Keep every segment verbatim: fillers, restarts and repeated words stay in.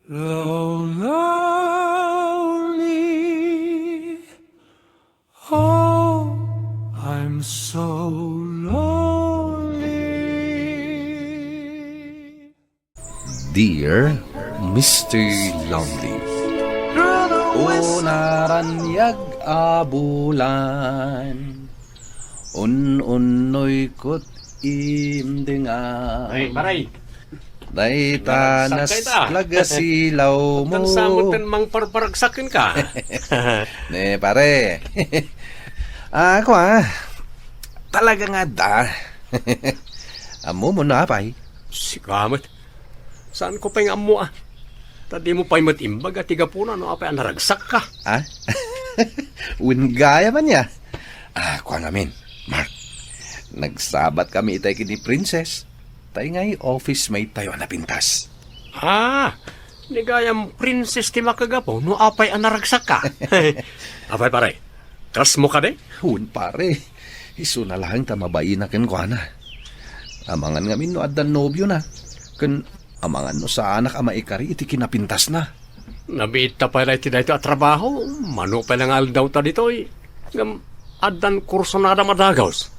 Lonely. Oh, I'm so lonely. Dear Mister Lonely. O naraniag a bulan, un-unnoy ket imdenga. Ay, paray. Dayta Naragsak ka ita. Naslag a silaw mo. Tan samot ten mangparparagsak kenka. Ne, pare. Ah, ako, ah. Talaga nga da. Ammo mo na, pay. Sika met. Saan ko pay nga ammo, ah? Ta di mo pay met imbag a ti gapuna no apay a naragsak ka. Ah? Wen gayam ania. Ah, kua ngamin, Mark. Nagsabat kami itay ken ni Princess. Tay ngay office mate tayo a napintas. Ah, ni gayam Princess ti makagapu no apay a naragsak ka. Apay, pare, crush mo kadi? Wen, pare. Isuna laeng ta mabaina kenkuana. Amangan ngamin no addan nobiona. Ken amangan no saanak a maikari iti kinapintasna. Nabiit ta pay la iti daytoy a trabaho, mano pay la nga aldaw ta ditoy. Ngem addan kursonada a dagus.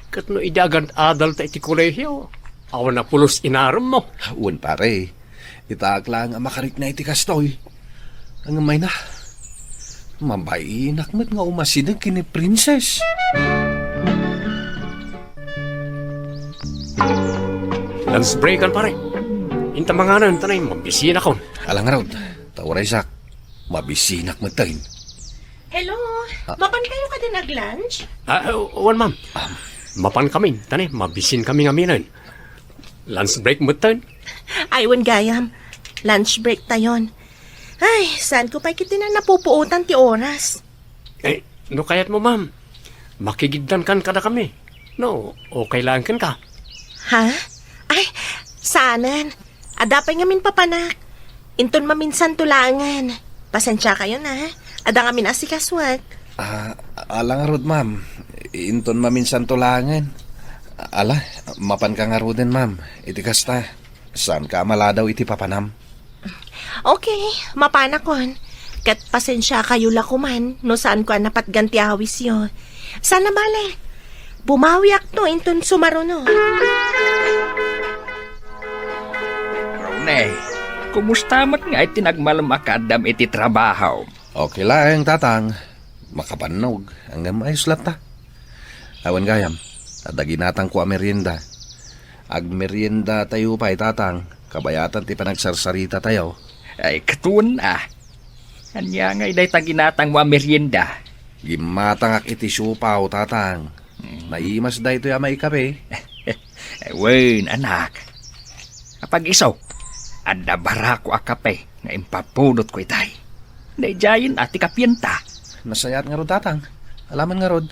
Ket no idi agad-adal ta iti kolehio, awan a pulos inarem mo. Wen, pare, itaak laeng a makarikna iti kastoy. Ngem mayna, mabainak met nga umasideg ken ni Princess. Lunch breakan, pare. Inta manganen, ta nay, mabisinakon. Ala ngarud, ta uraysak, mabisinak metten. Hello, Ah. Mapan kayo kadin ag-lunch? Ah, wen, ma'am. Mapan kami, ta nay, mabisin kami ngaminen. Lunch break metten. Ay, wen gayam. Lunch break tayon. Ay, saan ko pay kiti na napupuotan ti oras? Eh, no kayat mo, ma'am, makigiddan kan kada kami. No, okay lang kenka. Ha? Ay, saanen. Adda pay ngamin papanak. Inton maminsan to laengen. Pasensia kayo na. Adda ngamin asikasuak. Ah, ala ngarud, ma'am. Inton maminsan to laengen. Ala, mapan ka ngaruden, ma'am. Iti kasta, saan ka a maladaw iti papanam? Okay, mapanakon. Ket pasensia kayo la koman no saan ko a napatgan ti awisyo. Sana bale, bumawiak to inton sumaruno. Ronnie, kumusta met nga iti nagmalem a kaaddam iti trabaho? Okay laeng, Tatang. Makabannog, ngem ayos latta. Awan gayam, adda ginatangko a merienda. Agmerienda tayo pay, Tatang, kabayatan ti panagsarsarita tayo. Ay, katun, ah. Ania ngay dayta ginatangmo a merienda? Gimmatangak iti siopaw, Tatang. Hmm. Naimas daytoy a maikape. Wen, anak. Apag-isu, adda barako a kape nga impapudotko itay. Daydiayen a ti kapienta. Nasayaat ngarud, Tatang. Alaman ngarud,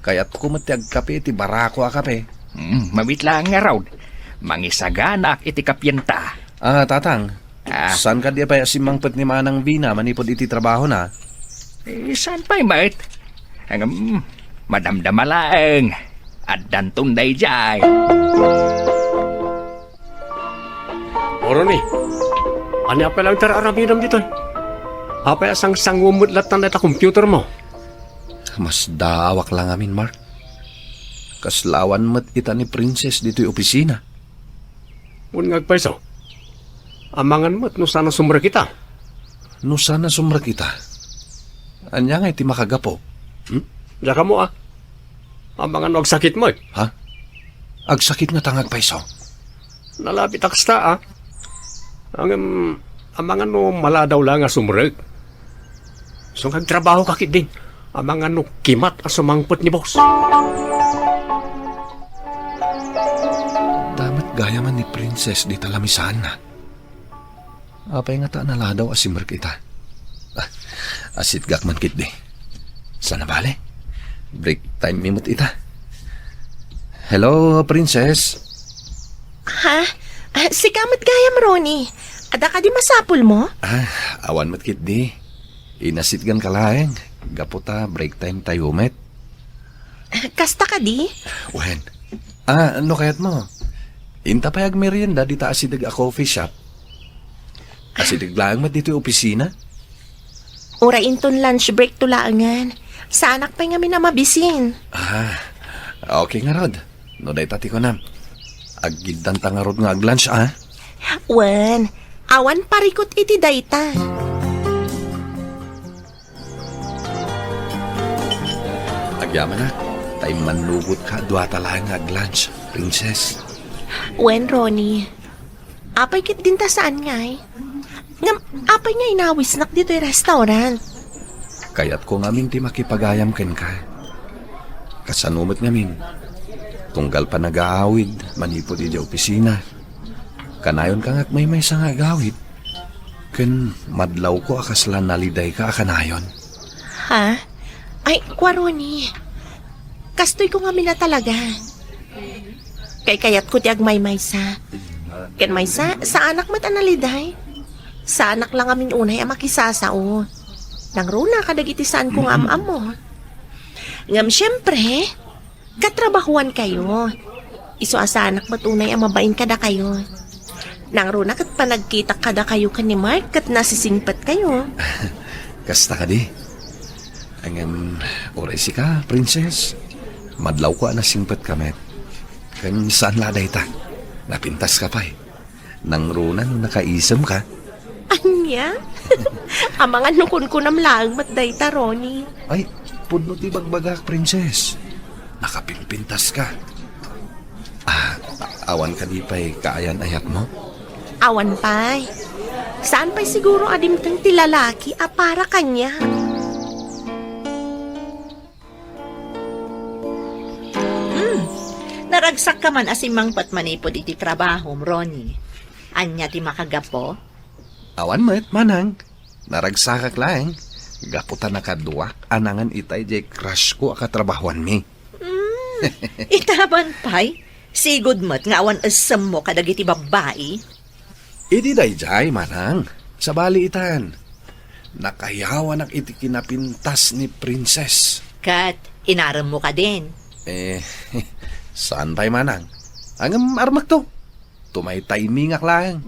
kayatko met ti agkape iti barako a kape. Hmm, mabit laeng ngarud. Mangisaganaak iti kapienta. Ah, Tatang, Ah. Saan kadi a pay a simmangpet ni Manang Vina manipud iti trabahona? Eh, saan pay met? Ngem, madamdama laeng. Addanton daydiay. O Ronnie, ania pay laeng ti ar-aramidem ditoy? Apay a sangsanguem met latta dayta computer mo? Masdaawak la ngamin, Mark. Kasla awan met ita ni Princess ditoy opisina. Wen nga agpayso, amangan met no saan a sumrek ita. No saan a sumrek ita? Ania ngay ti makagapu? Hmm? Diak ammo, ah. Amangan no agsakit met. Ha? Agsakit ngata nga agpayso? Nalabit a kasta, ah. Ngem, amangan no maladaw la nga sumrek. Isu nga agtrabaho ka ketdi, amangan no kimat a sumangpet ni boss. Adda met gayam ni Princess dita lamisaanna. Apay ngata a naladaw a simrek ita? Ah, asitgak man ketdi. Sana bale, break time mi met ita. Hello, Princess. Ha? Ah, sika met gayam, Ronnie. Adda kadi masapulmo? Ah, awan met ketdi. Inasitgan ka laeng. Gapu ta break time tayo met. Ah, kasta kadi? Wen. Ah, no kayatmo, inta pay agmerienda dita asideg a coffee shop. Asideg laeng met ditoy opisina? Uray inton lunch break to laengen. Saanak pay ngamin a mabisin. Ah, okay ngarud. No dayta ti kunam. Aggiddanta ngarud nga ag-lunch, ah? Wen, awan parikut iti dayta. Agyamanak, ta immannugotka a duata laeng nga ag-lunch, Princess. Wen, Ronnie. Apay ket dinta saan ngay? Ngem, apay nga inawisnak ditoy restaurant? Kayatko ngamin ti makipagayam kenka. Kasano met ngamin? Tunggal panagaawid manipud idiay opisina. Kanayonka nga agmaymaysa nga agawid. Ken madlawko a kasla nalidayka a kanayon. Ha? Ay, kua Ronnie. Kastoyko ngamin a talaga. Kaykayatko ti agmaymaysa. Ken maysa, saanak met a naliday. Saanak la ngamin unay a makisasao. Nangruna kadagiti saanko nga am-ammo. Ngem siempre, katrabahoankayo. Isu a saanak met unay a mabain kadakayo. Nangruna ket panagkitak kadakayo ken ni Mark ket nasisingpetkayo. Kasta kadi? Ngem, uray sika, Princess, madlawko a nasingpetka met. Ken saan la dayta, napintaska pay. Nangruna no nakaisemka? Ania? Amangan no kunkunam laeng met dayta, Ronnie. Ay, pudno ti bagbagak, Princess. Nakapimpintaska. Ah, a-, awan kadi pay kaayan-ayatmo? Awan pay. Saan pay siguro a dimteng ti lalaki a para kaniak? Hmm. Naragsakka man a simmangpet manipud iti trabahom, Ronnie. Ania ti makagapu? Awan met, manang. Naragsakak laeng. Gapu ta nakaduak a nangan itay diay crush ko a katrabahoanmi. Hmm. Ita man pay, sigud met nga awan essemmo kadagiti babbai. Idi daydiay, manang, sabali itan, nakayawanak iti kinapintas ni Princess. Ket inaremmo kadin? Eh, saan pay, manang? Ngem armekto. Tumaytaymingak laeng.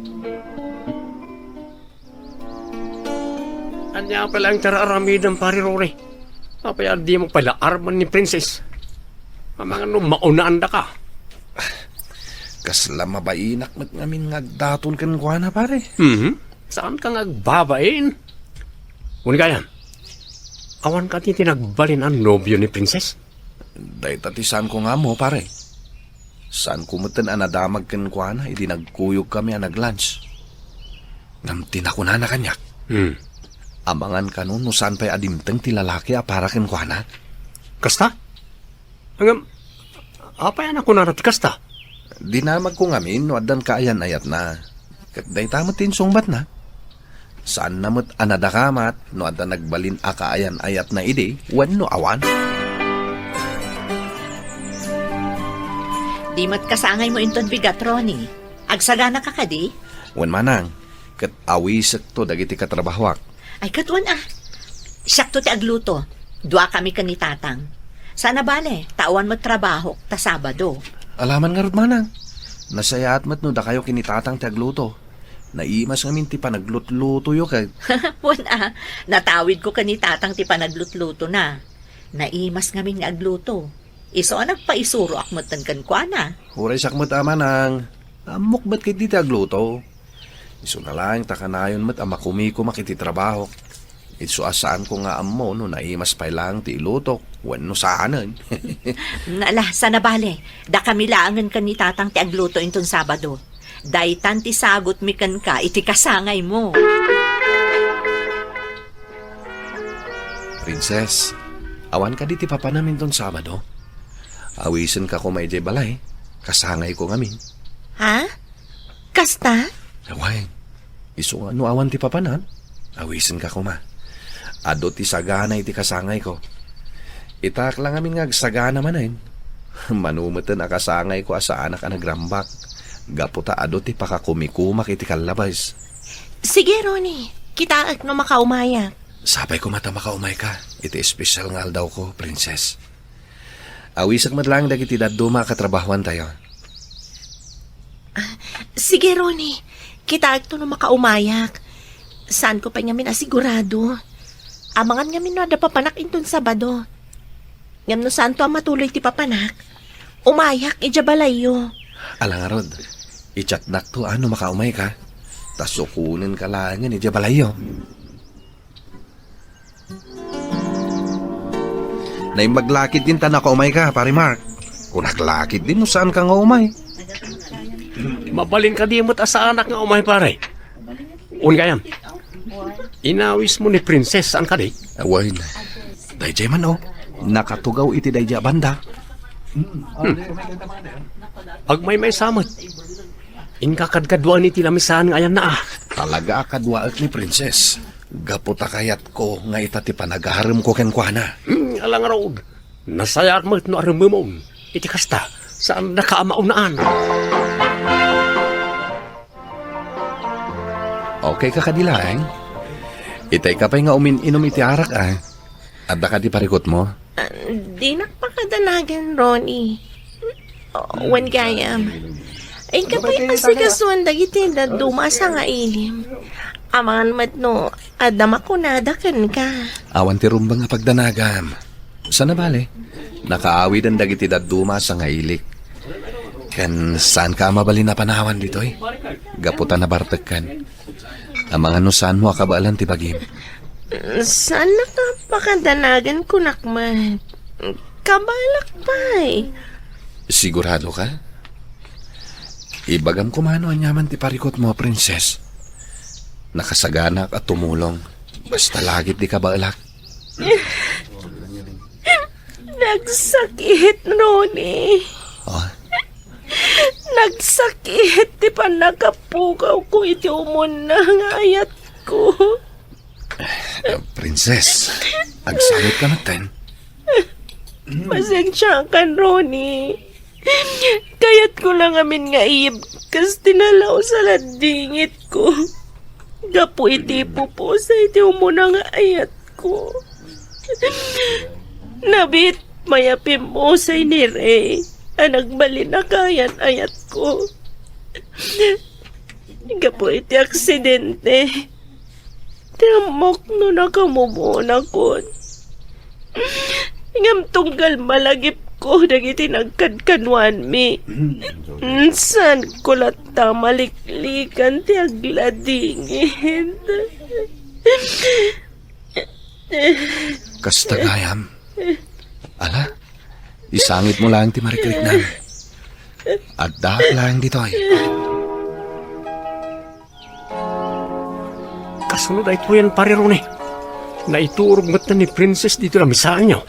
Ania pay laeng ti ar-aramidem, Pare Rory? Apay a dimo pay la armen ni Princess? Amangan no maunaandaka. Kasla mabainak met ngamin nga agdaton kenkuana, pare. Mhm. Saanka nga agbabain? Wen gayam, awan kadi ti nagbalin a nobio ni Princess? Dayta ti saanko nga ammo, pare. Saanko metten a nadamag kenkuana idi nagkuyogkami a nag-lunch. Ngem ti nakunana kaniak, Hmm. amangan kano no saan pay a dimteng ti lalaki a para kenkuana. Kasta? Ngem, apay a nakunana ti kasta? Dinamagko ngamin no addan kaayan-ayatna. Ket dayta met ti insungbatna. Saanna met a nadakamat no adda nagbalin a kaayan-ayatna idi wenno awan. Di met kasangaymo inton bigat, Ronnie. Agsaganaka kadi? Wen, manang, ket awisekto dagiti katrabahoak. Ay, ket wen a. Siakto ti agluto. Duakami ken ni Tatang. Saan a bale, ta awan met trabahok ta Sabado. Alaman ngarud, manang. Nasayaat met no dakayo ken ni Tatang ti agluto. Naimas ngamin ti panaglutlutoyo ket Wen a, natawidko ken ni Tatang ti panaglutluto na. Naimas ngamin nga agluto. Isu a nagpaisuroak metten kenkuana. Uray siak met a, manang. Ammok met ketdi ti agluto. Isuna laeng ta kanayon met a makumikumak iti trabahok. Isu a saanko nga ammo no naimas pay laeng ti ilutok wenno saanen. Ala, saan a bale, dakami laengen ken ni Tatang ti agluto inton Sabado. Daytan ti sagutmi kenka iti kasangaymo. Princess, awan kadi ti papanam inton Sabado? Awisenka koma idiay balay. Kasangayko ngamin. Ha? Kasta? Wen, isu nga no awan ti papanam, awisenka koma. Adu ti sagana iti kasangayko. Itaak la ngamin nga agsagana manen. Mano metten a kasangayko a saanak a nagrambak, gapu ta adu ti pakakumikumak iti kallabes. Sige, Ronnie. Kitaek no makaumayak. Sapay koma ta makaumayka iti espesyal nga aldawko, Princess. Awisek met laeng dagiti dadduma a katrabahoantayo. Ah, sige, Ronnie. Kitaekto no makaumayak. Saanko pay ngamin a sigurado. Amangan ngamin no adda papanak inton Sabado. Ngem no saanto a matuloy ti papanak, umayak idiay balayyo. Ala ngarud, i-chatnakto a no makaumayka. Ta sukonenka laengen idiay balayyo. Naimbag la ketdin ta nakaumayka, Pare Mark. Kunak la ketdin no saanka nga umay. Mabalin kadi met a saanak nga umay, pare? Wen gayam, inawismo ni Princess, saan kadi? Wen. Daydiay man, o. Nakatugaw iti daydiay a banda. Hmm. Agmaymaysa met. Inka kadkaduaen iti lamisaan nga ayanna, a. Talaga a kaduaek ni Princess. Gapu ta kayatko nga ita ti panagaremko kenkuana. Hmm, ala ngarud. Nasayaat met no aremmemon. Iti kasta, saandaka a maunaan. Okay ka kadi laeng? Itay ka pay nga umin-inum iti arak, a. Adda kadi parikutmo? Ah, dinak pakadanagan, Ronnie. O, wen gayam. Inka pay asikasuan dagiti dadduma a sangailim. Amangan met no adda makunada kenka. Awan ti rumbeng a pagdanagam. Saan a bale, nakaawiden dagiti dadduma a sangailik. Ken saanka a mabalin a panawan ditoy? Gapu ta nabartekkan. Amangan no saanmo a kabaelan ti bagim. Saannaka pakadanagan, kunak met. Kabaelak pay. Sigurado ka? Ibagam koma no aniaman ti parikutmo, Princess. Nakasaganaak a tumulong. Basta lagip di kabaelak. Nagsakit, Ronnie. Ah? Nagsakit ti pannakapugawko iti umuna nga ayatko. Eh, Princess, agsangit ka metten? Pasensiakan, Ronnie. Kayatko la ngamin nga iyibkas ti nalaus a ladingitko gapu iti pupusay ti umuna nga ayatko. Nabiit pay a pimmusay ni Ray a nagbalin a kayan-ayatko. Gapu iti aksidente, ti ammok no nakamubuonakon. Ngem tunggal malagipko dagiti nagkadkaduanmi, saanko latta maliklikan ti agladingit. Kasta gayam. Ala, isangitmo laeng ti marikriknam. Addaak laeng ditoy. Kasano daytoyen, Pare Ronnie? Naiturog metten ni Princess ditoy lamisaanyo.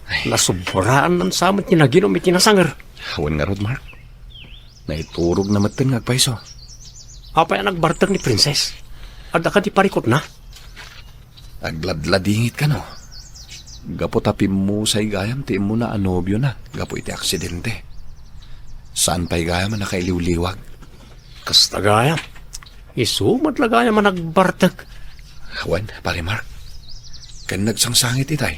Ay. Nasobraan man sa met ti naginom iti nasanger. Awan ngarud, Mark. Naiturogna metten nga agpayso. Apay a nagbartek ni Princess? Adda kadi parikutna? Agladladingit kano? Gapu ta pimmusay gayam ti immuna a nobiona gapu iti aksidente. Saan pay gayam a nakailiwliwag. Kasta gayam. Isu met la gayam a nagbartek. Wen, Pare Mark. Ken nagsangsangit itay.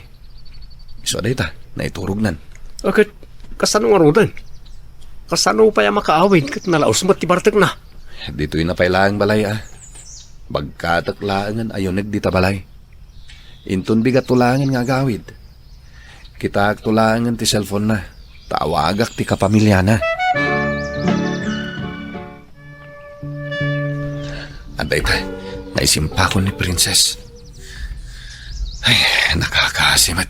Isu a dayta, naiturognan. A, ket kasano ngaruden? Kasano pay a makaawid ket nalaus met ti bartekna? Ditoyna pay laeng balay, a. Bagkatek laengen a yuneg dita balay. Inton bigatto laengen nga agawid, kitaekto laengen ti cellphone-na, ta awagak ti kapamiliana. Adda ita, naisimpakon ni Princess. Ay, nakakaasi met.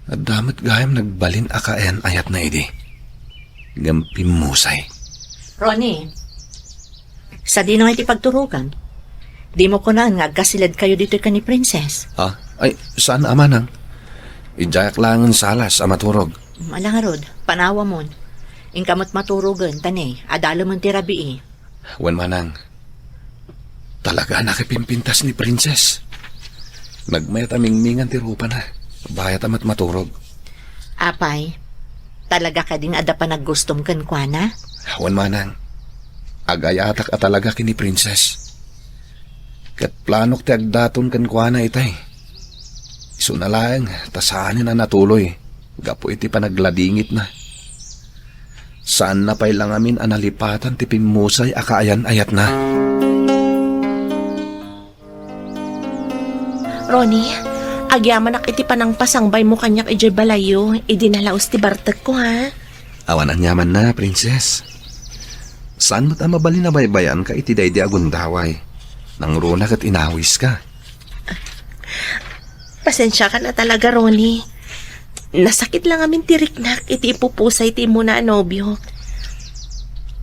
Adda met gayam nagbalin a kayan-ayatna idi. Ngem pimmusay. Ronnie, sadino ngay ti pagturogan? Dimo kunaen nga agkasiled kayo ditoy ken ni Princess? Ah, ay, saan a manang. Idiayak laengen salas a maturog. Ala ngarud, panawamon. Inka met maturogen, ta ne, adalemen ti rabii. Wen manang, talaga a nakipimpintas ni Princess. Nagmayat a mingmingan ti rupana, bayat a met maturog. Apay, talaga kadi nga adda panaggustom kenkuana? Wen manang, agayatak a talaga ken ni Princess. Ket planok ti agdaton kenkuana itay. Isuna laeng ta saanen a natuloy gapu iti panagladingitna. Saanna pay la ngamin a nalipatan ti pimmusay a kaayan-ayatna. Ronnie, agyamanak iti panangpasangbaymo kaniak idiay balayyo, idi nalaus ti bartekko, ha? Awan aniamanna, Princess. Saan met a mabalin a baybayanka iti daydi a gundaway. Nangruna ket inawiska. Pasensiakan a talaga, Ronnie. Nasakit la ngamin ti riknak iti ipupusay ti immuna a nobiok.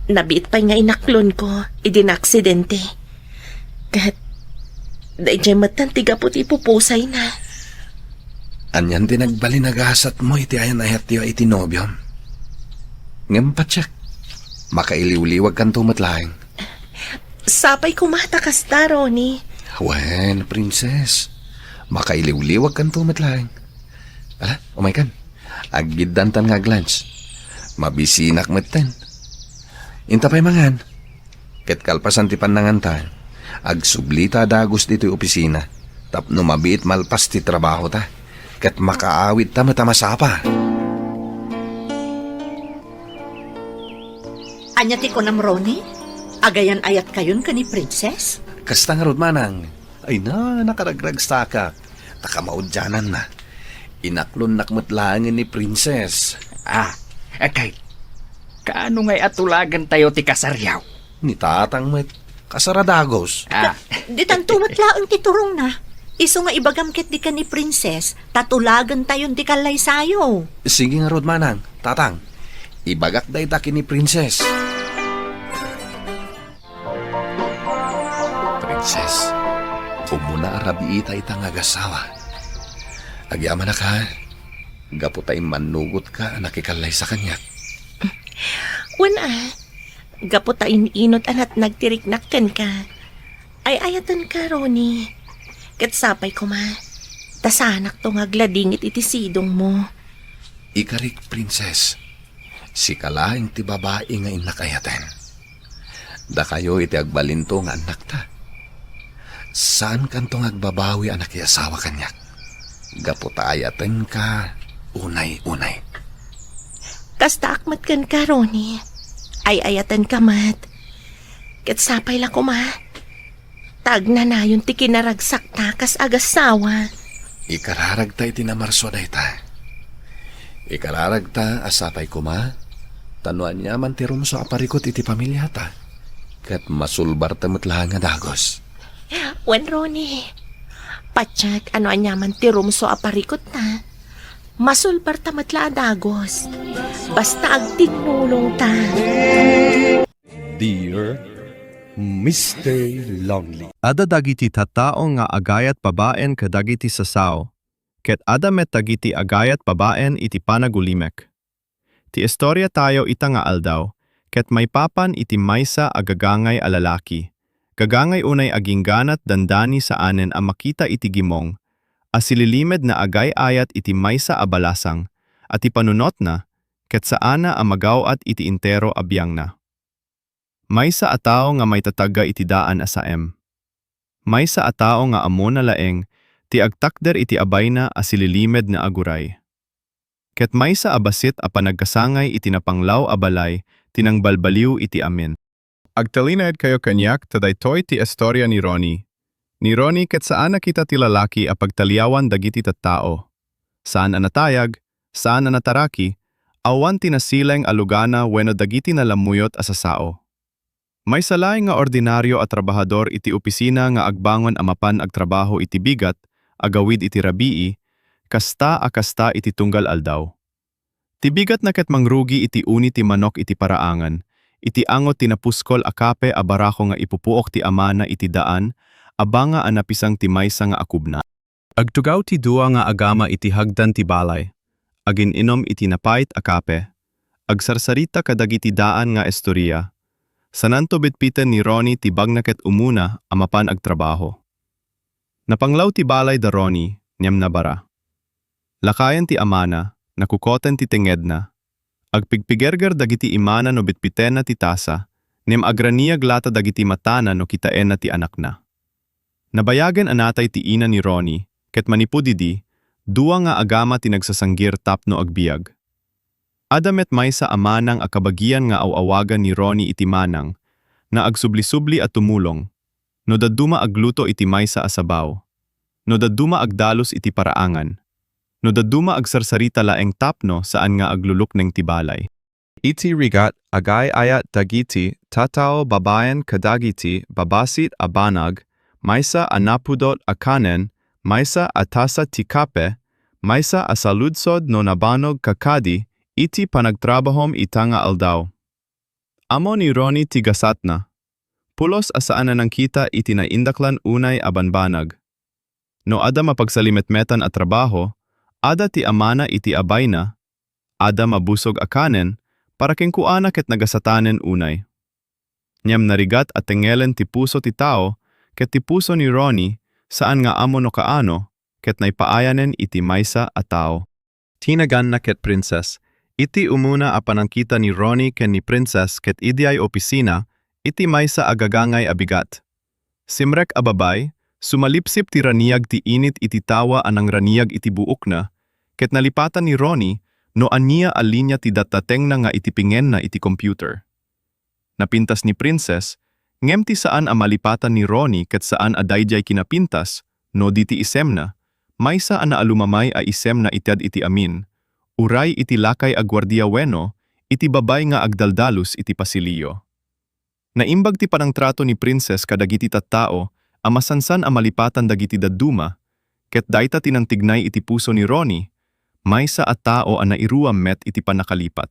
Nabiit pay nga inaklonko idi naaksidente. Ket daydiay metten ti gapu ti ipupusayna. Anian ti nagbalin a gasatmo iti ayan-ayatyo iti nobiom? Ngem patiek, makailiwliwagkanto met laeng. Sapay koma ta kasta, Ronnie. Wen, Princess, makailiwliwagkanto met laeng. Ala, umaykan. Aggiddantan nga ag-lunch. Mabisinak metten. Inta pay mangan. Ket kalpasan ti pannanganta, agsublita a dagus ditoy opisina tapno mabiit malpas ti trabahota ket makaawidta met a masapa. Ania ti kunam, Ronnie? Agayan-ayatkayon ken ni Princess? Kasta ngarud, manang. Ay na, nakaragragsakak. Ta kamaudiananna. Inaklonnak met laengen ni Princess. Ah, eh, kay, kaano ngay a tulagentayo ti kasaryo? Ni tatang met, kasar a dagus. Ah. Ditanto met laeng ti turongna. Isu nga ibagam ketdi ken ni Princess, ta tulagentayon ti kallaysayo. Sige ngarud, manang, tatang. Ibagak dayta ken ni Princess. Princess, umuna a rabiita ita nga agasawa. Agyamanak, ha? Gapu ta immannugotka a nakikallaysa kaniak. Wen a, gapu ta in-inut a natnag ti riknak kenka. Ay-ayatenka, Ronnie. Ket sapay koma, ta saanakto nga agladingit iti sidongmo. Ikarik, Princess. Sika laeng ti babai nga innak ayaten. Dakayo iti agbalinto nga annakta. Saankanto nga agbabawi a nakiasawa kaniak. Gapu ta ayatenka unay-unay. Kastaak met kenka, Ronnie. Ay-ayatenka met. Ket sapay la koma. Ta agnanayon ti kinaragsakta kas agasawa. Ikararagta iti namarso a dayta. Ikararagta a sapay koma, ta no aniaman ti rumso a parikut iti pamiliata, ket masulbarta met laeng a dagus. Wen, Ronnie, patiek a no aniaman ti rumso a parikutta, masulbarta met la a dagus. Basta agtinnulongta. Dear Mister Lonely. Adda dagiti tattao nga agayat babaen kadagiti sasao, ket adda met dagiti agayat babaen iti panagulimek. Ti istoriatayo ita nga aldaw, ket maipapan iti maysa a gagangay a lalaki, gagangay unay agingganat dandani saanen a makita iti gimong, a sililimed na agay-ayat iti maysa a balasang, a ti panunotna, ket saana a magaw-at iti intero a biangna. Maysa a tao nga maitatagga iti daan a saem. Maysa a tao nga ammona laeng ti agtakder iti abayna a sililimed na aguray. Ket maysa a bassit a panagkasangay iti napanglaw a balay ti nangbalbaliw iti amin. Agtalinaedkayo kaniak ta daytoy ti istoria ni Ronnie. Ni Ronnie ket saan a kita ti lalaki a pagtaliawan dagiti tattao. Saan a natayag, saan a nataraki, awan ti nasileng a lugana wenno dagiti nalammuyot a sasao. Maysa laeng nga ordinario a trabahador iti opisina nga agbangon a mapan agtrabaho iti bigat, agawid iti rabii, kasta a kasta iti tunggal aldaw. Ti bigatna ket mangrugi iti uni ti manok iti paraangan, iti angot ti napuskol a kape a barako nga ipupuok ti amana iti daan a banga a napisang ti maysa nga akubna. Agtugaw ti dua nga agama iti hagdan ti balay, agin-inom iti napait a kape, agsarsarita kadagiti daan nga istoria. Sananto bitbiten ni Ronnie ti bagna ket umuna a mapan agtrabaho. Napanglaw ti balay da Ronnie, ngem nabara. Lakayen ti amana, nakukoten ti tengedna. Agpigpigerger dagiti imana no bitbitenna ti tasa, ngem agraniag latta dagiti matana no kitaenna ti anakna. Nabayagen a natay ti ina ni Ronnie, ket manipud idi, dua nga agama ti nagsasanggir tapno agbiag. Adda met maysa a manang a kabagian nga aw-awagan ni Ronnie iti manang, nga agsubli-subli a tumulong, no dadduma agluto iti maysa a sabaw. No dadduma agdalus iti paraangan. No dadduma agsarsarita laeng tapno saan nga aglulukneng ti balay. Iti rigat, agay-ayat dagiti tattao babaen kadagiti babassit a banag, maysa a napudot a kanen, maysa a tasa ti kape, maysa a saludsod no nabannog kakadi iti panagtrabahom ita nga aldaw. Ammo ni Ronnie ti gasatna. Pulos a saan a nangkita iti naindaklan unay a banbanag. No adda mapagsalimetmetan a trabaho, adda ti amana iti abayna, adda mabusog a kanen para kenkuana ket nagasatanen unay. Ngem narigat a tengngelen ti puso ti tao, ket ti puso ni Ronnie saan nga ammo no kaano ket naipaayanen iti maysa a tao. Ti naganna ket Princess. Iti umuna a panangkita ni Ronnie ken ni Princess ket idiay opisina, iti maysa a gagangay a bigat. Simrek a babay, sumalipsip ti raniag ti init iti tawa a nangraniag iti buokna, ket nalipatan ni Ronnie no ania a linia ti datdatengna nga itipingenna iti computer. Napintas ni Princess, ngem ti saan a malipatan ni Ronnie ket saan a daydiay kinapintas, no di ti isemna, maysa a naalumamay a isemna itiad iti amin, uray iti lakay a guardia wenno iti babay nga agdaldalus iti pasilio. Naimbag ti panangtrato ni Princess kadagiti tattao a masansan a malipatan dagiti dadduma, ket dayta ti nangtignay iti puso ni Ronnie, maysa a tao a nairuam met iti pannakalipat.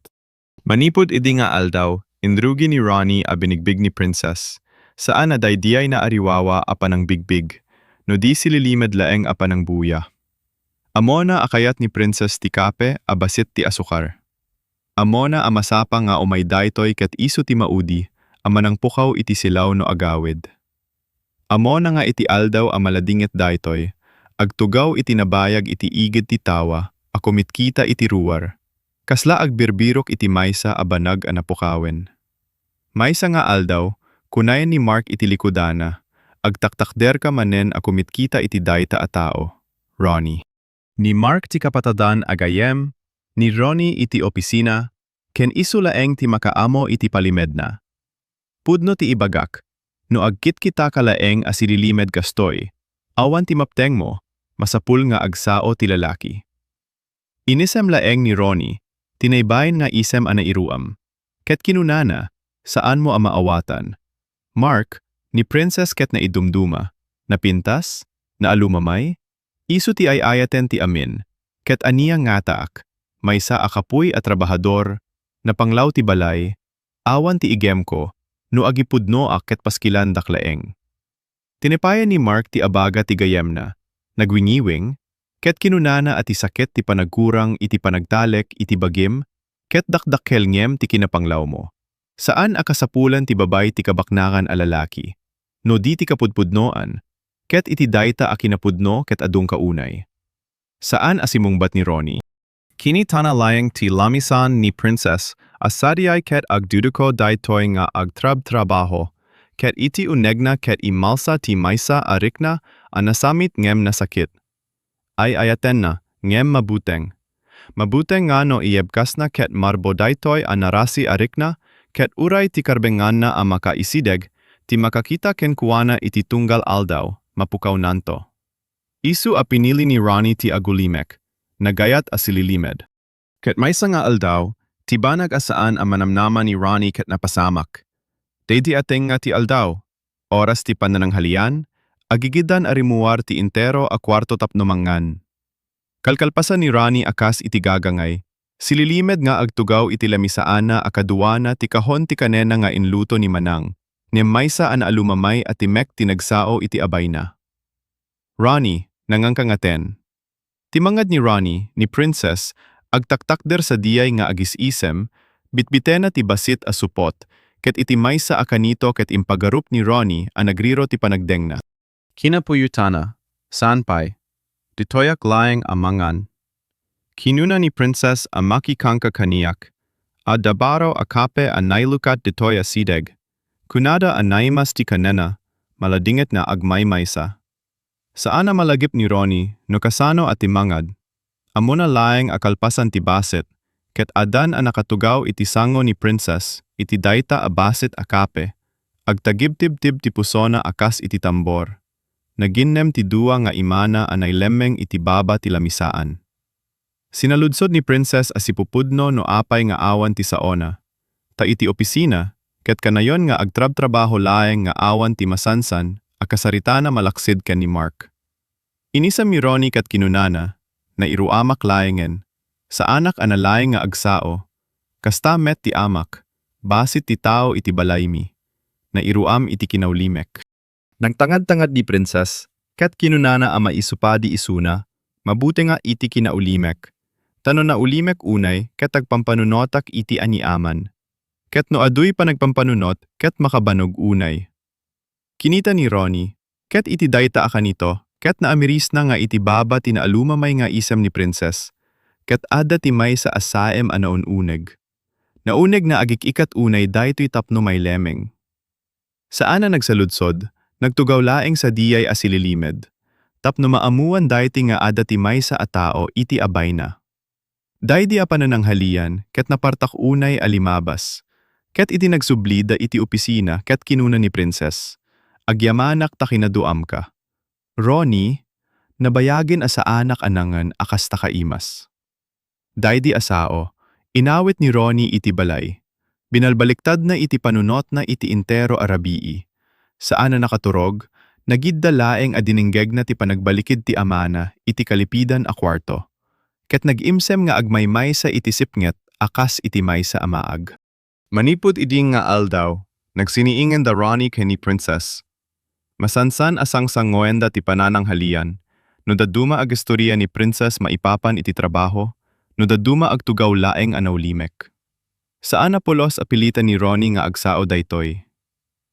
Manipud idi nga aldaw, inrugi ni Ronnie a binigbig ni Princess. Saan a daydiay naariwawa a panangbigbig, no di sililimed laeng a panangbuya. Ammona a kayat ni Princess ti kape a bassit ti asukar. Ammona a masapa nga umay daytoy ket isu ti maudi a manangpukaw iti silaw no agawid. Ammona nga iti aldaw a maladingit daytoy, agtugaw iti nabayag iti igid ti tawa a kumitkita iti ruar, kasla agbirbirok iti maysa a banag a napukawen. Maysa nga aldaw, kunayen ni Mark iti likudana, agtaktakderka manen a kumitkita iti dayta a tao, Ronnie. Ni Mark ti kapatadan a gayyem ni Ronnie iti opisina, ken isu laeng ti makaammo iti palimedna. Pudno ti ibagak, no agkitkitaka laeng a sililimed kastoy, awan ti maptengmo, masapul nga agsao ti lalaki. Inisem laeng ni Ronnie ti naibain nga isem a nairuam, ket kinunana, saanmo a maawatan. Mark, ni Princess ket naidumduma, napintas, naalumamay, isu ti ay-ayaten ti amin, ket ania ngataak, maysa a kapuy a trabahador, napanglaw ti balay, awan ti igemko, no agipudnoak ket paskilandak laeng. Tinipayan ni Mark ti abaga ti gayyemna, nagwingiwing, ket kinunana a ti sakit ti panagkurang iti panagtalek iti bagim, ket dakdakkel ngem ti kinapanglawmo. Saan a kasapulan ti babay ti kabaknangan a lalaki, no di ti kapudpudnoan, ket iti dayta a kinapudno ket adunka unay. Saan a simungbat ni Ronnie. Kinitana laeng ti lamisan ni Princess a sadiay ket agduduko daytoy nga agtrabtrabaho, ket iti unegna ket immalsa ti maysa a rikna a nasamit ngem nasakit. Ay-ayatenna, ngem mabuteng. Mabuteng nga no iyebkasna ket marbo daytoy a narasi a rikna, ket uray ti karbenganna a makaisideg ti makakita kenkuana iti tunggal aldaw, mapukawnanto. Isu a pinili ni Ronnie ti agulimek, nagayat a sililimed. Ket maysa nga aldaw, ti banag a saan a manamnama ni Ronnie ket napasamak. Daydi a tengnga ti aldaw, oras ti panananghalian, agigiddan a rimmuar ti intero a kuarto tapno mangan. Kalkalpasan ni Ronnie a kas iti gagangay, sililimed nga agtugaw iti lamisaanna a kaduana ti kahon ti kanenna nga inluto ni Manang, ngem maysa a naalumamay a timek ti nagsao iti abayna. Ronnie, nanganka ngaten. Ti mangngad ni Ronnie, ni Princess, agtaktakder sadiay nga agis-isem, bitbitena ti bassit a supot, ket iti maysa a kanito ket impagarup ni Ronnie a nagriro ti panagdengna. Kinapuyotana, saan pay. Ditoyak laeng a mangan. Kinuna ni Princess a makikangka kaniak. Adda baro a kape a nailukat ditoy a sideg. Kunada a naimas ti kanenna, maladingit nga agmaymaysa. Saan a malagip ni Ronnie no kasano a ti mangngad. Ammona laeng a kalpasan ti bassit, ket addan a nakatugaw iti sango ni Princess iti dayta a bassit a kape, agtagibtibtib ti pusona a kas iti tambor. naginnem ti dua nga imana a nailemmeng iti baba ti lamisaan. Sinaludsod ni Princess a sipupudno no apay nga awan ti saona, ta iti opisina, ket kanayon nga agtrabtrabaho laeng nga awan ti masansan a kasaritana malaksid ken ni Mark. Inisem ni Ronnie ket kinunana, "Nairuamak laengen, saanak a nalaing nga agsao, kasta met ti amak, bassit ti tao iti balaymi, nairuam iti kinaulimek." Nagtangad-tangad ni Princess, ket kinunana a maisupadi isuna, "Mabuti nga iti kinaulimek. Ta no naulimek unay, ket agpampanunotak iti aniaman. Ket no aduy panagpampanunot, ket makabanog unay." Kinita ni Ronnie, ket iti dayta a kanito, ket naamirisna nga iti baba ti naalumamay nga isem ni Princess, ket adda ti maysa a saem a naun-uneg. Naunegna agik-ikat unay daytoy tapno mailemeng. Saan a nagsaludsod, nagtugaw laeng sadiay a sililimed, tapno maammuan daytoy nga adda ti maysa a tao iti abayna. Daydi a panananghalian ket napartak unay a limabas, ket idi nagsublida iti opisina ket kinuna ni Princess, "Agyamanak ta kinaduamka, Ronnie, nabayagen a saanak a nangan a kasta kaimas." Daydi a sao, inawit ni Ronnie iti balay. Binalbaliktadna iti panunotna iti entero a rabii. Saan a nakaturog, nagidda laeng a dininggegna ti panagbalikid ti amana iti kalipidan a kuarto, ket nag-imsem nga agmaymaysa iti sipnget a kas iti maysa a maag. Manipud idi nga aldaw, nagsiniingen da Ronnie ken ni Princess. Masansan a sangsangoenda ti panananghalian, no dadduma agistoria ni Princess maipapan iti trabaho, no dadduma agtugaw laeng a naulimek. Saan a pulos a pilitan ni Ronnie nga agsao daytoy.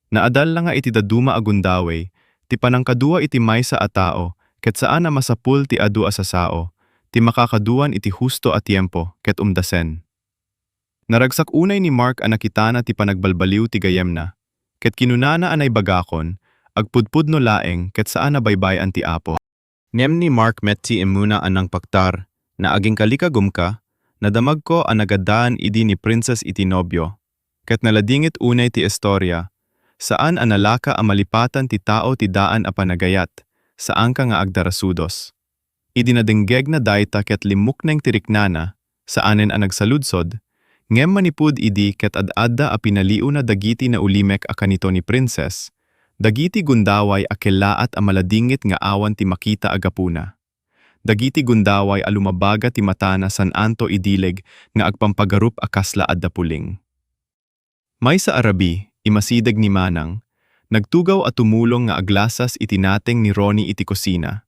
Naadal la nga iti dadduma a gundaway, ti panangkadua iti maysa a tao, ket saan a masapul ti adu a sasao, ti makakaduan iti husto a tiempo ket umdasen. Naragsak unay ni Mark a nakitana ti panagbalbaliw ti gayyemna, ket kinunana a naibagakon, agpudpudno laeng ket saan a baybay-an ti Apo. Ngem ni Mark met ti immuna a nangpaktar, na agingkalikagumka, nadamagko a nagaddaan idi ni Princess iti nobio, ket naladingit unay ti istoria, saan a nalaka a malipatan ti tao ti daan a panagayat, saanka nga agdarasudos. Idi nadinggegna dayta ket limmukneng ti riknana, saanen a nagsaludsod, ngem manipud idi ket ad-adda a pinaliona dagiti naulimek a kanito ni Princess, dagiti gundaway a kellaat a maladingit nga awan ti makita a gapuna. Dagiti gundaway a lumabaga ti matana san-anto idileg nga agpampagarup a kasla adda puling. Maysa a rabii, imasideg ni Manang, nagtugaw a tumulong nga aglasas iti nateng ni Ronnie iti kusina.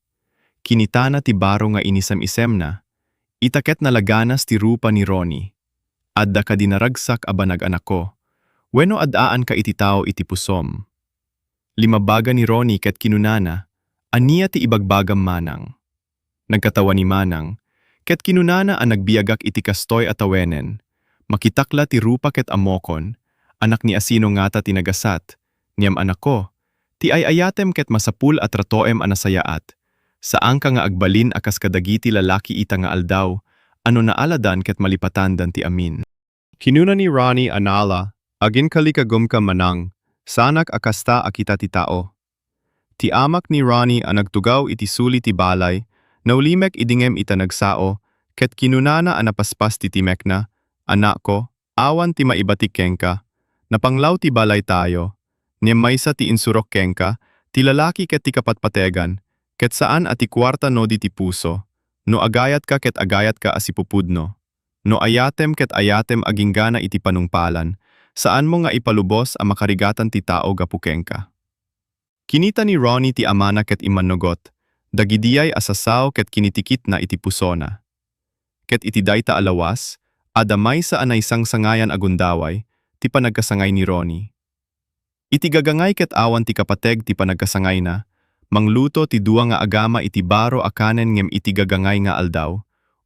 Kinitana ti baro nga inisem-isemna, ita ket nalaganas ti rupa ni Ronnie. "Adda kadi naragsak a banag, anakko? Wenno ad-aanka iti tao iti pusom?" Limabaga ni Ronnie ket kinunana, "Ania ti ibagbagam, Manang?" Nagkatawa ni Manang, ket kinunana a nagbiagak iti kastoy a tawenen. Makitak la ti rupa ket ammokon, anak ni asino ngata ti nagasat, ngem anakko, ti ay-ayatem ket masapul a tratoem a nasayaat. Saanka nga agbalin a kas kadagiti lalaki ita nga aldaw, a no naaladan ket malipatandan ti amin. Kinuna ni Ronnie a nala, "Agingkalikagumka, Manang, saanak a kasta a kita ti tao." Ti amak ni Ronnie a nagtugaw iti suli ti balay, naulimek idi ngem ita nagsao, ket kinunana a napaspas ti timekna, "Anakko, awan ti maibatik kenka. Napanglaw ti balaytayo. Ngem maysa ti insurok kenka, ti lalaki ket ti kapatpategan, ket saan a ti kuarta no di ti puso. No agayatka ket agayatka a sipupudno. No ayatem ket ayatem aginggana iti panungpalan, saanmo nga ipalubos a makarigatan ti tao gapu kenka." Kinita ni Ronnie ti amana ket immannugot, dagidiay a sasao ket kinitikitna iti pusona. Ket iti dayta a lawas, adda maysa a naisangsangayan a gundaway, ti panagkasangay ni Ronnie. Iti gagangay ket awan ti kapateg ti panagkasangayna, mangluto ti dua nga agama iti baro a kanen ngem iti gagangay nga aldaw,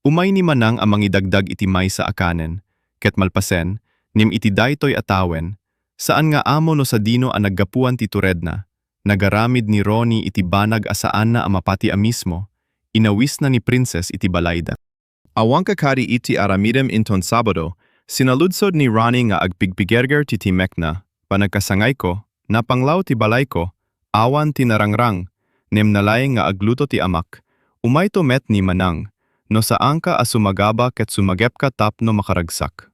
umay ni Manang a mangidagdag iti maysa a kanen, ket malpasen, ngem iti daytoy a tawen, saan nga ammo no sadino a naggapuan ti turedna, nagaramid ni Ronnie iti banag a saanna a mapati a mismo, inawisna ni Princess iti balayda. "Awanka kadi iti aramidem inton Sabado?" Sinaludsod ni Ronnie nga agpigpigerger ti timekna. "Panagkasangayko, napanglaw ti balayko, awan ti narangrang, Nemna laeng nga agluto ti amak. Umayto met ni Manang, no saanka a sumagaba ket sumagepka tapno makaragsak.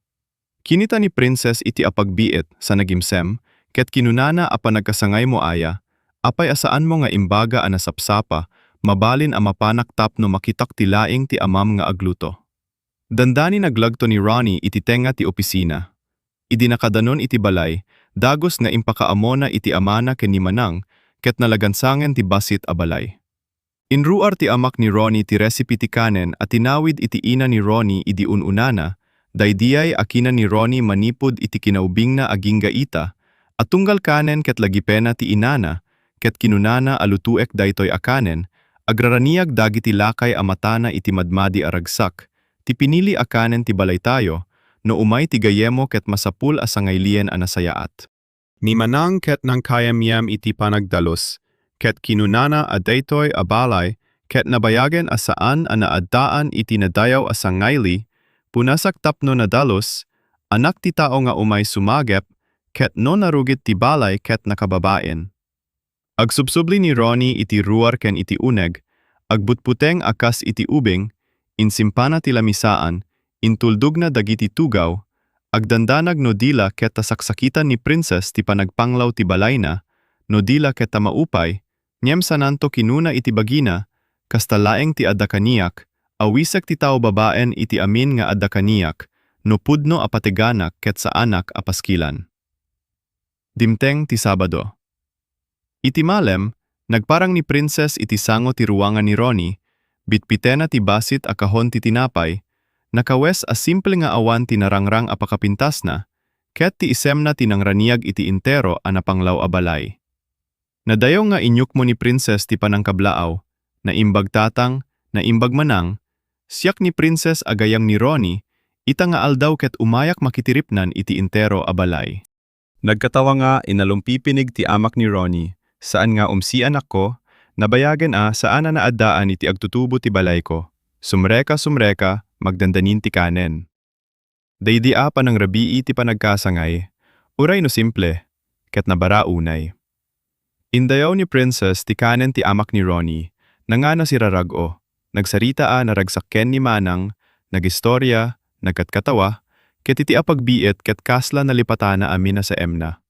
Kinita ni Princess iti apagbiit sa nagimsem, ket kinunana a panagkasangaymo aya, apay a saanmo nga imbaga a nasapsapa, mabalin a mapanak tapno makitak ti laing ti amam nga agluto. Dandani naglagto ni Ronnie iti tengnga ti opisina. Idi nakadanon iti balay, dagus nga impakaamona iti amana ken ni Manang, ket nalagansangen ti bassit a balay. Inruar ti amak ni Ronnie ti recipe ti kanen a tinawid iti ina ni Ronnie idi un-unana, daydiay a kinan ni Ronnie manipud iti kinaubingna agingga ita, a tunggal kanen ket lagipena ti inana, ket kinunana a lutuek daytoy a kanen, agraraniag dagiti lakay a matana iti madmadi a ragsak, ti pinili a kanen ti balaytayo, no umay ti gayyemmo ket masapul a sangaylien a nasayaat. Ni Manang ket nangkayamyam iti panagdalus, ket kinunana a daytoy a balay ket nabayagen a saan a naaddaan iti nadayaw a sangayli, punasak tapno nadalus, anak ti tao nga umay sumagep, ket no narugit ti balay ket nakababain. Agsubsubli ni Ronnie iti ruar ken iti uneg, agbutbuteng a kas iti ubing, insimpana ti lamisaan, intuldogna dagiti tugaw, agdandanag no di la ket ta saksakitan ni Princess ti panagpanglaw ti balayna, no di la ket ta maupay, ngem sananto kinuna iti bagina, kasta laeng ti adda kaniak, awisek ti tao babaen iti amin nga adda kaniak, no pudno a pateganak ket saanak a paskilan. Dimteng ti Sabado. Iti malem, nagparang ni Princess iti sango ti ruangan ni Ronnie, bitbitena ti bassit a kahon ti tinapay, nakawes a simple nga awan ti narangrang a pakapintasna, ket ti isemna ti nangraniag iti intero a napanglaw a balay. Nadayaw nga inyukmo ni Princess ti panangkablaaw, naimbag tatang, naimbag manang, siak ni Princess a gayam ni Ronnie, ita nga aldaw ket umayak makitiripnan iti intero a balay. Nagkatawa nga inalumpipinig ti amak ni Ronnie, saan nga umsianakko, nabayagen a saan a naaddaan iti agtutubo ti balayko. Sumreka, sumreka, magdandanin ti kanen. Daydi a panangrabii ti panagkasangay, uray no simple, ket nabara unay. Indayaw ni Princess ti kanen ti amak ni Ronnie, nangana sirarag-o, nagsarita a naragsak ken ni Manang, nagistorya, nagkatkatawa, ket iti apagbiit ket kasla nalipatana amin a saemna.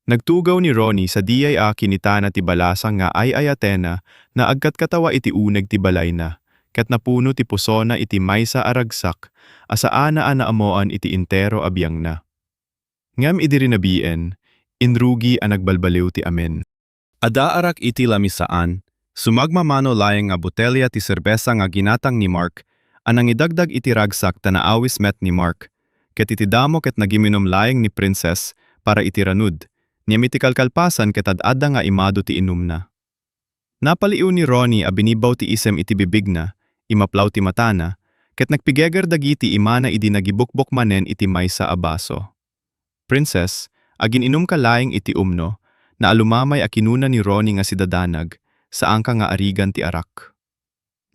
Nagtugaw ni Ronnie sadiay a kinitana ti balasang nga ay-ayatena na agkatkatawa iti uneg ti balayna, ket napuno ti pusona iti maysa a ragsak a saana a naammoan iti intero a biangna. Ngem idi rinabien, inrugi a nagbalbaliw ti amin. Adda arak iti lamisaan, sumagmamano laeng nga botelya ti serbesa nga ginatang ni Mark a nangidagdag iti ragsak ta naawis met ni Mark, ket iti damo ket nagiminum laeng ni Princess para iti ranud, ngem iti kalkalpasan ket ad-adda nga imadu ti inumna. Napaliiw ni Ronnie a binibbaw ti isem iti bibigna, imaplaw ti matana, ket nagpigeger dagiti imana idi nagibukbok manen iti maysa a baso. Princess, agin-inumka laeng iti umno, naalumamay a kinuna ni Ronnie nga sidadanag, saanka nga arigan ti arak.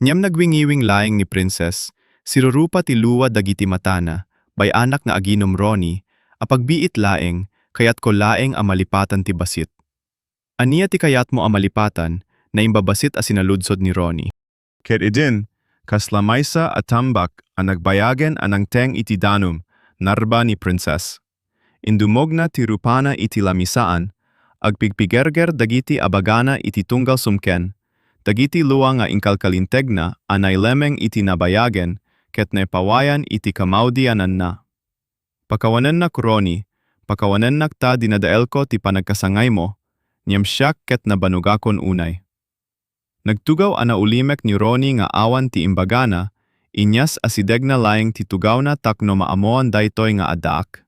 Ngem nagwingiwing laeng ni Princess, sirurupa ti lua dagiti matana, bay-anak nga aginum Ronnie, apagbiit laeng, kayatko laeng a malipatan ti bassit. Ania ti kayatmo a malipatan? Naimbabasit a sinaludsod ni Ronnie. Ket idin, kasla maysa a tambak a nagbayagen a nangteng iti danum, narba ni Princess. Indumogna ti rupana iti lamisaan, agpigpigerger dagiti abagana iti tunggal sumken, dagiti lua nga inkalkalintegna a nailemeng iti nabayagen ket naipawayan iti kamaudiananna. Pakawanennak, Ronnie, pakawanennak ta dinadaelko ti panagkasangaymo, ngem siak ket nabanogakon unay. Nagtugaw a naulimek ni Ronnie nga awan ti imbagana, inyas asidegna laeng ti tugawna tapno maammoan daytoy nga addaak.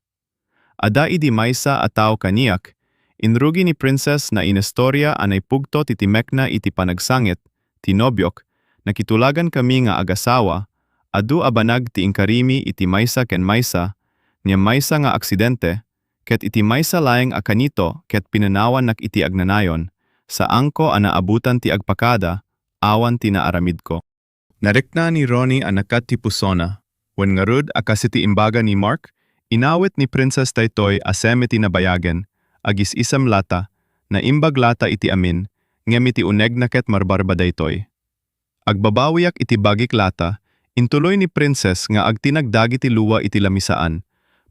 Adda idi maysa a tao kaniak, inrugi ni Princess na inistorya a naipugto ti timekna iti panagsangit ti nobiok, nakitulagan kami nga agasawa, adu a banag ti inkarimi iti maysa ken maysa, ngem maysa nga aksidente, ket iti maysa laeng a kanito ket pinanawannak iti agnanayon, saanko a naabutan ti agpakada, awan ti naaramidko. Narikna ni Ronnie a nakat ti pusona, wen ngarud a kas iti imbaga ni Mark, inawit ni Princess daytoy a seme ti nabayagen, agis-isem lata, naimbag lata iti amin, ngem iti unegna ket marbarba daytoy. Agbabawiak iti bagik lata, intuloy ni Princess nga agtinag dagiti lua iti lamisaan.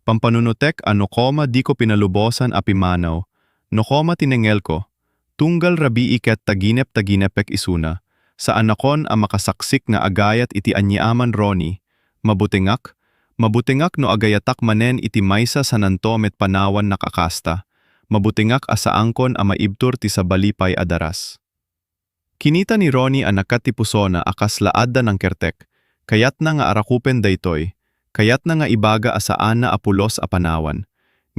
Pampanunotek a no koma diko pinalubosan a pimmanaw, no koma tinengelko, tunggal rabii ket taginep-taginepek isuna, saanakon a makasaksik nga agayat iti aniaman, Ronnie. Mabutengak, mabutengak no agayatak manen iti maysa sananto met panawannak a kasta. Mabutengak a saankon a maibtur ti sabali pay a daras. Kinita ni Ronnie a nakat ti pusona a kasla adda nangkertek. Kayatna nga arakupen daytoy. Kayatna nga ibaga a saanna a pulos a panawan.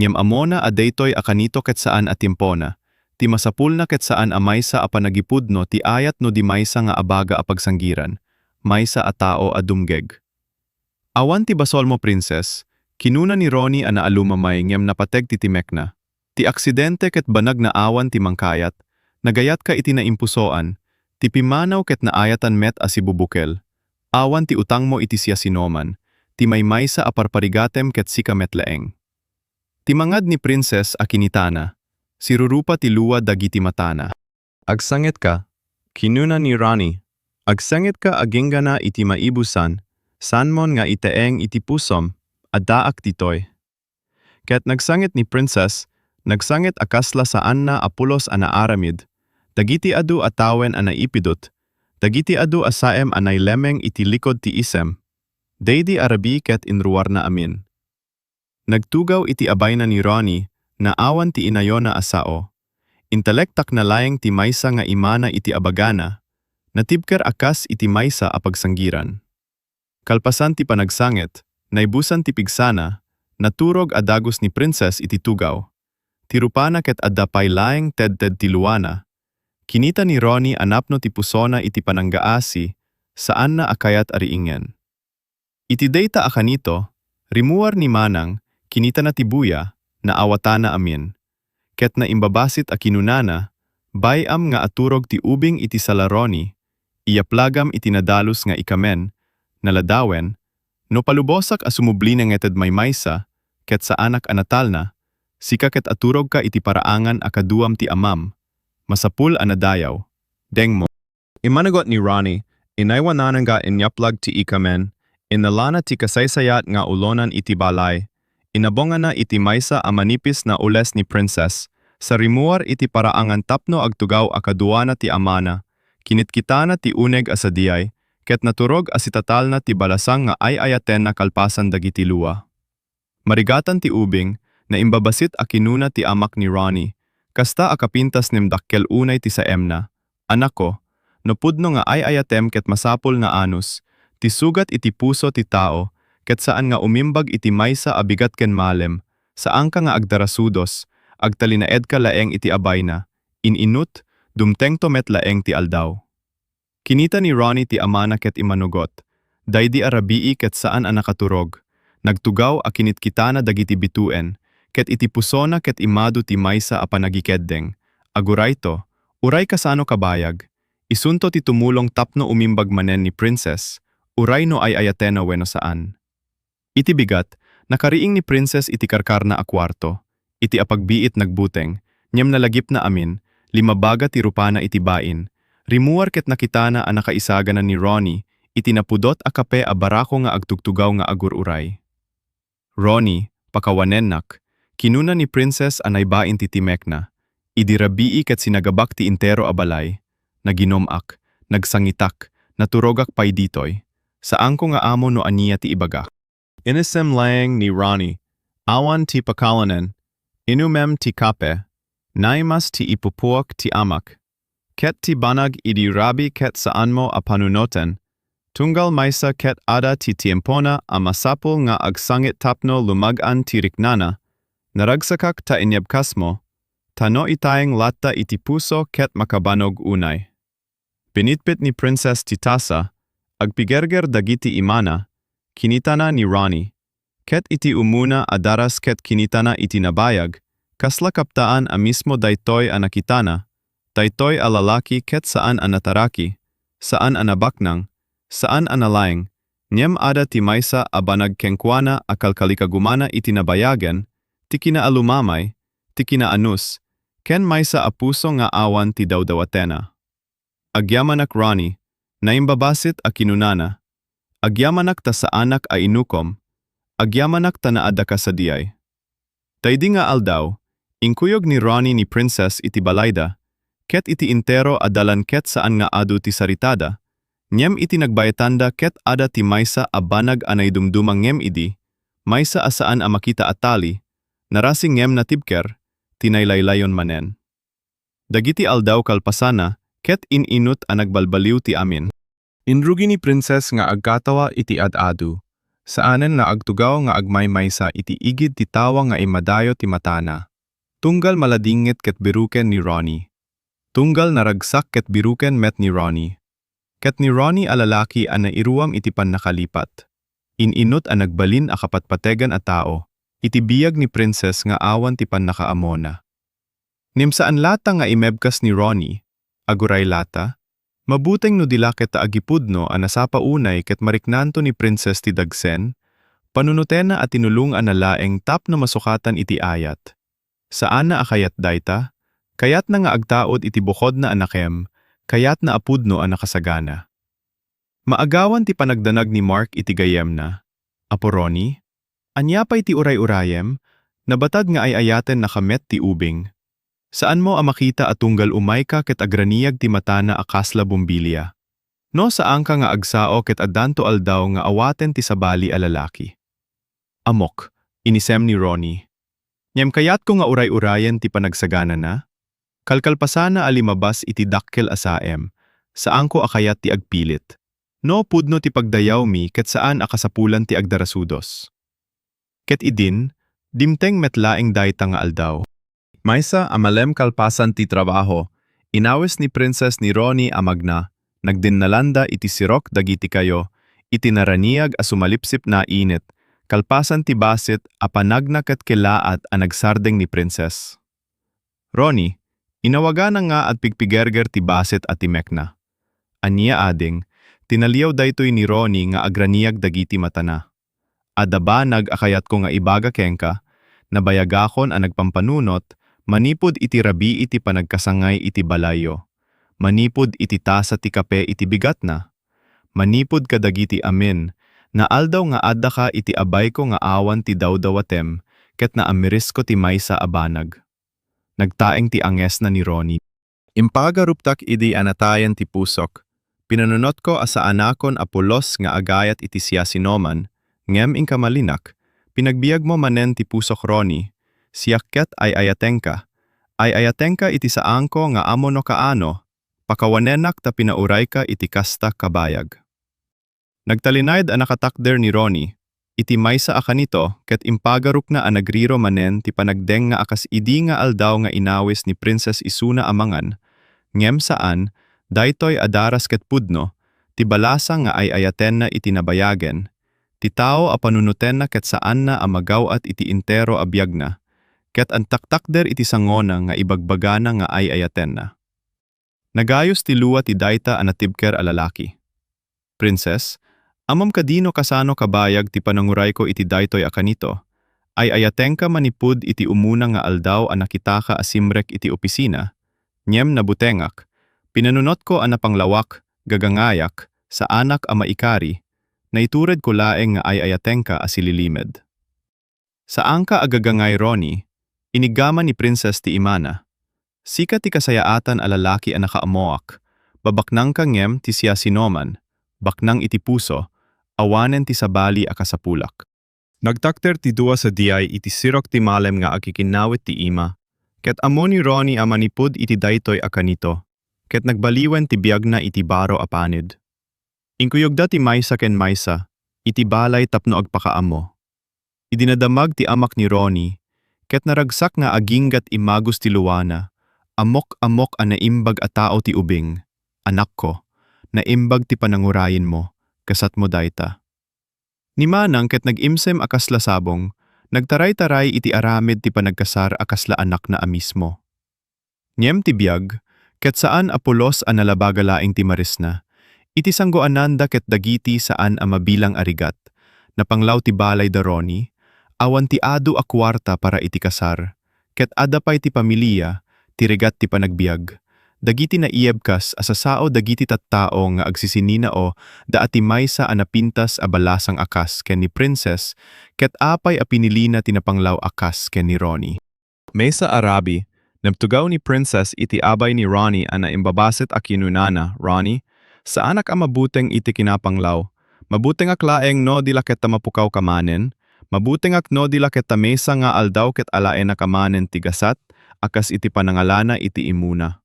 Ngem ammona a daytoy a kanito ket saan a tiempona. Ti masapulna ket saan a maysa a panagipudno ti ayat no di maysa nga abaga a pagsanggiran. Maysa a tao a dumgeg. Awan ti basolmo, Princess, kinuna ni Ronnie a naalumamay ngem napateg ti timekna. Ti aksidente ket banag nga awan ti mangkayat, nagayatka iti naimpusoan, ti pimmanaw ket naayatan met a sibubukel. Awan ti utangmo iti siasinoman, ti maymaysa a parparigatem ket sika met laeng. Ti mangngad ni Princess a kinitana, sirurupa ti lua dagiti matana. Agsangitka, kinuna ni Ronnie. Agsangitka agingga iti maibusan, saanmon nga itaeng iti pusom, addaak ditoy. Ket nagsangit ni Princess, nagsangit a kasla saanna a pulos a naaramid, dagiti adu a tawen a naipidut, dagiti adu a saem a nailemmeng iti likod ti isem. Daydi a rabii ket inruarna amin. Nagtugaw iti abayna ni Ronnie, naawan ti inayona a sao. Intalektakna laeng ti maysa nga imana iti abagana, natibker a kas iti maysa a pagsanggiran. Kalpasan ti panagsangit, naibusan ti pigsana, naturog a dagus ni Princess iti tugaw. Ti rupana ket adda pay laeng tedted ti luana. Kinita ni Ronnie a napno ti pusona iti pananggaasi, saanna a kayat a riingen. Iti dayta a kanito, rimmuar ni Manang, kinitana ti buya, naawatana amin. Ket naimbabasit a kinunana, bay-am nga aturog ti ubing iti sala, Ronnie, iyaplagam iti nadalus nga ikamen, naladawen, no palubosak a sumubli nangeted maymaysa, ket saanak a natalna, sika ket aturogka iti paraangan a kaduam ti amam, masapul a nadayaw. Dengmo. Immanugot ni Ronnie, inaywanana nga inyaplag ti ikamen, innalana ti kasaysayat nga ulonan iti balay, inabongana iti maysa a manipis nga ules ni Princess, sa rimmuar iti paraangan tapno agtugaw a kaduana ti amana, kinitkitana ti uneg a sadiay, ket naturog a sitatalna ti balasang nga ay-ayatenna kalpasan dagiti lua. Marigatan ti ubing, naimbabasit a kinuna ti amak ni Ronnie, kasta a kapintas ngem dakkel unay ti saemna. Anakko, no pudno nga ay-ayatem ket masapul nga anus ti sugat iti puso ti tao, ket saan nga umimbag iti maysa a bigat ken malem, saanka nga agdarasudos, agtalinaedka laeng iti abayna, in-inut, dumtengto met laeng ti aldaw. Kinita ni Ronnie ti amana ket immanugot. Daydi a rabii ket saan a nakaturog. Nagtugaw a kinitkitana dagiti bituen, ket iti pusona ket immadu ti maysa a panagikeddeng. Agurayto, uray kasano kabayag. Isunto ti tumulong tapno umimbag manen ni Princess, uray no ay-ayatena wenno saan. Iti bigat, nakariing ni Princess iti karkarna a kuarto. Iti apagbiit nagbuteng, ngem nalagipna amin, limabaga ti rupana iti bain. Rimmuar ket nakitana a nakaisagana ni Ronnie iti napudot a kape a barako nga agtugtugaw nga agur-uray. "Ronnie, pakawanennak," kinuna ni Princess a naibain ti timekna. "Idi rabii ket sinagabak ti entero a balay. Naginom-ak, nagsangitak, naturogak pay ditoy. Saanko nga ammo no ania ti ibagak." Inisem laeng ni Ronnie, awan ti pakalanen, inumem ti kape, naimas ti ipupuak ti amak, ket ti banag idi rabii ket saanmo a panunoten, tunggal maysa ket adda ti tiempona a masapul nga agsangit tapno lumag-an ti riknana, naragsakak ta inyebkasmo, ta no itaeng latta iti puso ket makabanog unay. Pinitpit ni Princess ti tasa, agpigerger dagiti imana, kinitana ni Ronnie, ket iti umuna a daras ket kinitana iti nabayag, kasla kaptaan a mismo daytoy a nakitana, daytoy a lalaki ket saan a nataraki, saan a nabaknang, saan a nalaing, ngem adda ti maysa a banag kenkuana a kalkalikagumana iti nabayagen, ti kinaalumamay, ti kinaanus, ken maysa a puso nga awan ti dawdawatena. Agyamanak, Ronnie, naimbabasit a kinunana. Agyamanak ta saanak a inukom. Agyamanak ta naadaka sadiay. Daydi nga aldaw, inkuyog ni Ronnie ni Princess iti balayda, ket iti intero a dalan ket saan nga adu ti saritada, ngem iti nagbaetanda ket ada ti maysa a banag a naidumduma ngem idi, maysa a saan a makita a tali, narasi ngem natibker, ti nailaylayon manen. Dagiti aldaw kalpasana, ket in-inut a nagbalbaliw ti amin. Inrugi ni Princess nga agkatawa iti ad-adu. Saanen nga agtugaw nga agmaymaysa iti igid ti tawa nga immadayo ti matana. Tunggal maladingngit ket biruken ni Ronnie. Tunggal naragsak ket biruken met ni Ronnie. Ket ni Ronnie a lalaki a nairuam iti pannakalipat. In-inut a nagbalin a kapatpategan a tao, iti biag ni Princess nga awan ti pannakaamona. Ngem saan lata nga imebkas ni Ronnie, aguray lata, mabuteng no di la ket ta agipudno a nasapa unay ket mariknanto ni Princess ti dagsen, panunotenna a tinulongana laeng tapno masukatan iti ayat. Saanna a kayat dayta, kayatna nga agtaud iti bukodna a nakem, kayatna a pudno a nakasagana. Maagawan ti panagdanag ni Mark iti gayyemna, Apo Ronnie, ania pay ti uray-urayem? Nabatad nga ay-ayatennaka met ti ubing. Saanmo a makita a tunggal umayka ket agraniag ti matana a kasla bombilia? No saanka nga agsao ket addanto aldaw nga awaten ti sabali a lalaki. Ammok, inisem ni Ronnie. Ngem kayatko nga uray-urayen ti panagsaganana. Kalkalpasana a limabas iti dakkel a saem, saanko a kayat ti agpilit. No pudno ti pagdayawmi ket saan a kasapulan ti agdarasudos. Ket idin, dimteng met laeng dayta nga aldaw. Maysa a malem kalpasan ti trabaho, inawis ni Princess ni Ronnie a magna, nagdinnalanda iti sirok dagiti kayo, iti naraniag a sumalipsipna init, kalpasan ti bassit a panagna ket kellaat a nagsardeng ni Princess. Ronnie, inawagana nga agpigpigerger ti bassit a timekna. Ania ading, tinaliaw daytoy ni Ronnie nga agraniag dagiti matana. Adda banag a kayatko nga ibaga kenka, nabayagakon a nagpampanunot, manipud iti rabii ti panagkasangay iti balayyo, manipud iti tasa ti kape iti bigatna, manipud kadagiti amin, nga aldaw nga addaka iti abayko nga awan ti dawdawatem ket naamirisko ti maysa a banag. Nagtaeng ti angesna ni Ronnie. Impagaruptak idi a natayen ti pusok. Pinanunotko a saanakon a pulos nga agayat iti siasinoman, ngem inka malinak, pinagbiagmo manen ti pusok, Ronnie. Siak ket ay-ayatenka. Ay-ayatenka iti saanko nga ammo no kaano, pakawanenak ta pinaurayka iti kasta kabayag. Nagtalinaed a nakatakder ni Ronnie iti maysa a kanito ket impagarupna a nagriro manen ti panagdeng nga a kas idi nga aldaw nga inawis ni Princess isuna a mangan, ngem saan, daytoy a daras ket pudno, ti balasang nga ay-ayatenna iti nabayagen, ti tao a panunotenna ket saanna a magaw-at iti intero a biagna, ket agtaktakder iti sangona nga ibagbagana nga ay-ayatenna. Nagayus ti lua ti dayta a natibker a lalaki. Princess, ammom kadi no kasano kabayag ti panangurayko iti daytoy a kanito. Ay-ayatenka manipud iti umuna nga aldaw a nakitaka a simrek iti opisina, ngem nabutengak. Pinanunotko a napanglawak, gagangayak, saanak a maikari. Naituredko laeng nga ay-ayatenka a sililimed. Saanka a gagangay, Ronnie, iniggama ni Princess ti imana. Sika ti kasayaatan a lalaki a nakaammoak. Babaknangka ngem ti siasinoman, baknang iti puso, awanen ti sabali a kasapulak. Nagtakder ti dua sadiay iti sirok ti malem nga agkikinnawit ti ima, ket ammo ni Ronnie a manipud iti daytoy a kanito, ket nagbaliwen ti biagna iti baro a panid. Inkuyogda ti maysa ken maysa iti balay tapno agpakaammo. Idi nadamag ti amak ni Ronnie, ket naragsak nga aginggat imagus ti luana, ammok-ammok a naimbag a tao ti ubing, anakko, naimbag ti panangurayenmo, kasatmo dayta. Ni Manang ket nag-imsem a kasla sabong, nagtaray-taray iti aramid ti panagkasar a kasla anakna a mismo. Ngem ti biag, ket saan a pulos a nalabaga laeng ti marisna. Iti sangoananda ket dagiti saan a mabilang a rigat, napanglaw ti balay da Ronnie, awan ti adu a kuarta para iti kasar, ket adda pay ti pamilia, ti rigat ti panagbiag. Dagiti naiyebkas a sasao dagiti tattao nga agsisininaoda a ti maysa a napintas a balasang a kas ken ni Princess, ket apay a pinilina ti napanglaw a kas ken ni Ronnie. Maysa a rabii, nagtugaw ni Princess iti abay ni Ronnie a naimbabasit a kinunana, "Ronnie, saanak a mabuteng iti kinapanglaw. Mabutengak laeng no di la ket ta mapukawka manen. Mabutengak no di la ket ta maysa nga aldaw ket alaenaka manen ti gasat a kas iti panangalana iti imuna."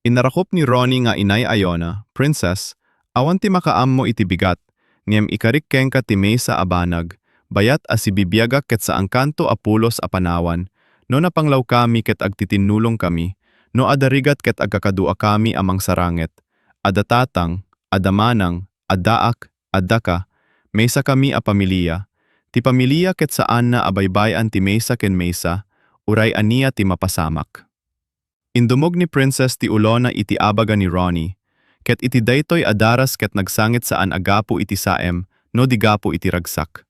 Inarakop ni Ronnie nga inay-ayona, "Princess, awan ti makaammo iti bigat, ngem ikarik kenka ti maysa a banag, bayat a sibibiagak ket saankanto a pulos a panawan. No napanglawkami ket agtitinnulongkami, no adda rigat ket agkakaduakami a mangsaranget. Adda tatang, adda manang, addaak, addaka, maysakami a pamilia. Ti pamilia ket saanna a baybay-an ti maysa ken maysa, uray ania ti mapasamak." Indumog ni Princess ti ulona iti abaga ni Ronnie, ket iti daytoy a daras ket nagsangit saan a gapu iti saem no di gapu iti ragsak.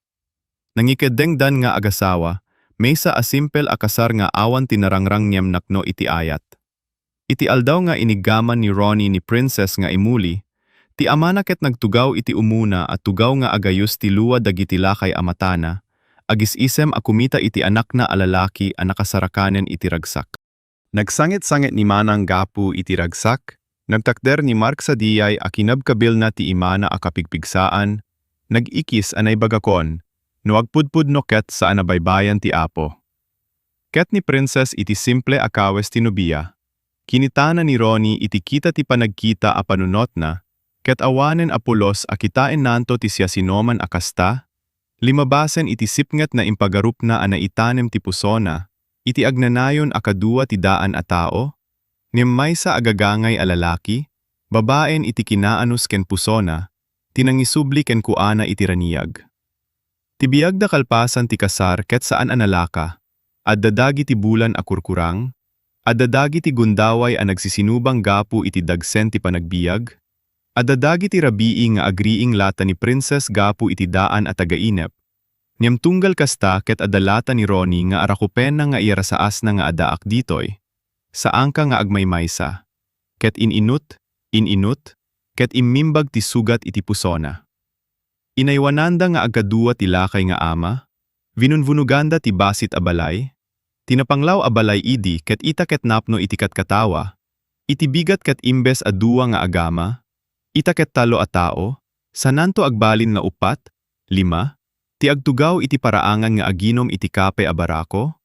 Nangikeddengdan nga agasawa, maysa a simpel a kasar nga awan ti narangrang ngem napno iti ayat. Iti aldaw nga iniggaman ni Ronnie ni Princess nga imuli, ti amana ket nagtugaw iti umuna a tugaw nga agayus ti lua dagiti lakay a matana, agis-isem a kumita iti anakna a lalaki a nakasarakanen iti ragsak. Nagsangit-sangit ni Manang gapu iti ragsak, nagtakder ni Mark sadiay a kinabkabilna ti imana a kapigpigsaan, nag-ikis a naibagakon, no agpudpudno ket saan a baybayan ti Apo. Ket ni Princess iti simple a kawes ti nobia, kinitana ni Ronnie iti kita ti panagkita a panunotna, ket awanen a pulos a kitaennanto ti siasinoman a kasta, limabasen iti sipnget na impagarupna a naitanem ti pusona, iti agnanayon a kadua ti daan a tao, ngem maysa a gagangay a lalaki, babaen iti kinaanus ken pusona, ti nangisubli kenkuana iti raniag. Ti biagda kalpasan ti kasar ket saan a nalaka, adda dagiti bulan a kurkurang, adda dagiti gundaway a nagsisinubang gapu iti dagsen ti panagbiag, adda dagiti rabii nga agriing lata ni Princess gapu iti daan a tagainep. Ngem tunggal kasta ket adda lata ni Ronnie nga arakupenna nga iyarasaasna nga addaak ditoy. Saanka nga agmaymaysa. Ket in-inut, in-inut, ket immimbag ti sugat iti pusona. Inaywananda nga agkadua ti lakay nga ama, vinunvunoganda ti basit a balay, ti napanglaw a balay idi ket ita ket napno iti katkatawa, iti bigat ket imbes a dua nga agama, ita ket tallo a tao, sananto agbalin nga uppat, lima, ti agtugaw iti paraangan nga aginom iti kape a barako,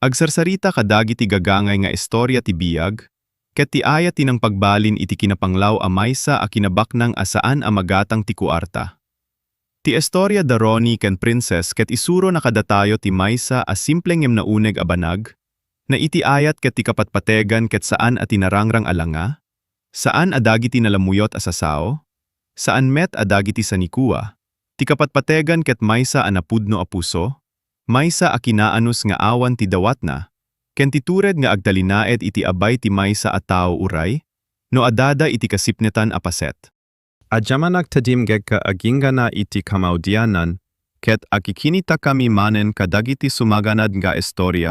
agsarsarita kadagiti gagangay nga istoria ti biag, ket ti ayat ti nangpagbalin iti kinapanglaw a maysa a kinabaknang a saan a magatang ti kuarta. Ti istoria da Ronnie ken Princess ket isuro na kadatayo ti maysa a simple ngem nauneg a banag, na iti ayat ket ti kapatpategan ket saan a ti narangrang a langa, saan a dagiti nalamuyot a sasao, saan met a dagiti sanikua, ti kapatpategan ket maysa a napudno a puso, maysa a kinaanus nga awan ti dawatna, ken ti tured nga agtalinaed iti abay ti maysa a tao uray no addada iti kasipnetan a paset. Adda man agtadim kenka agingga iti kamaudianan, ket agkikinitakami manen kadagiti sumaganad nga istoria.